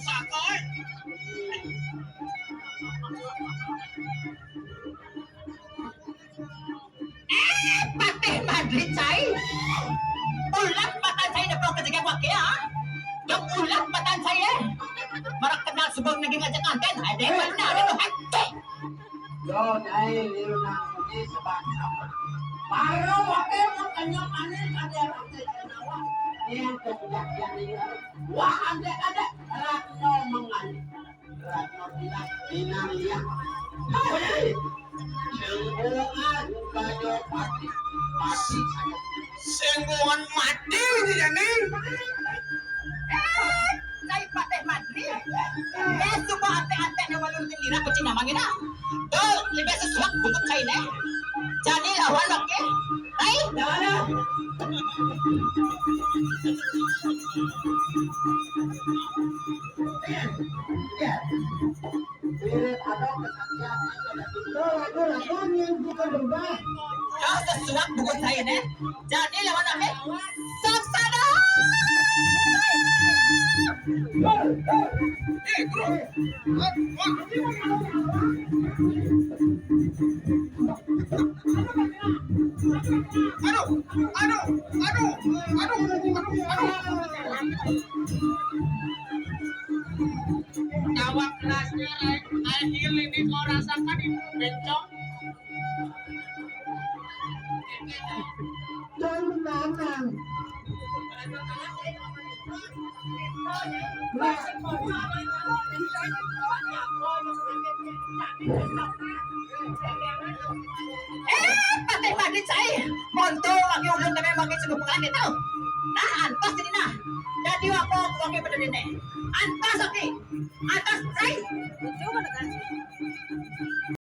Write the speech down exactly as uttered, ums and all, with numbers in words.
Eh, Patih Madri cai. Ulah matan cai, depo ke jaga wake, ah. Yang ulah matan cai, eh. Marak kenal sebelum naging aja kanten. Ada yang mana ada tuh hati. Yo, dai liu nang ini sebab apa? Baru wake mau kenyang manis ada roti Jawa. Yang kemudian ini. Wah, ada ada Ratno mengan. Ratno bilang, "Minang ya." Hei, sing bukan banyu pati, pati saya. Sing bukan mati ini, Jani. Eh, cai Patih Madri. Eh, suka ate-ate ne walun tindira pecina mangina. Tuh, lebih sesuak bungut cai ne. Jani lawan oke. Hai. Lawan. Mirip ada kesaktian. Tuh, lagu-lagu yang bukan berubah. Kau sesuap buku saya, nih. Jadi, lawan apa? Saksada. Eh, bro. Aduh, aduh, aduh, aduh, aduh, aduh. Tawa kelasnya, Rai. Akhir ini kau rasakan ini, bencong. Dan menang. Nah. Eh, Patih Madri cai. Monto lagi ulun tapi makin sibuk banget itu. Nah, antos ini nah. Jadi apa lagi pada ini? Antos oke. Antos cai. Coba kan.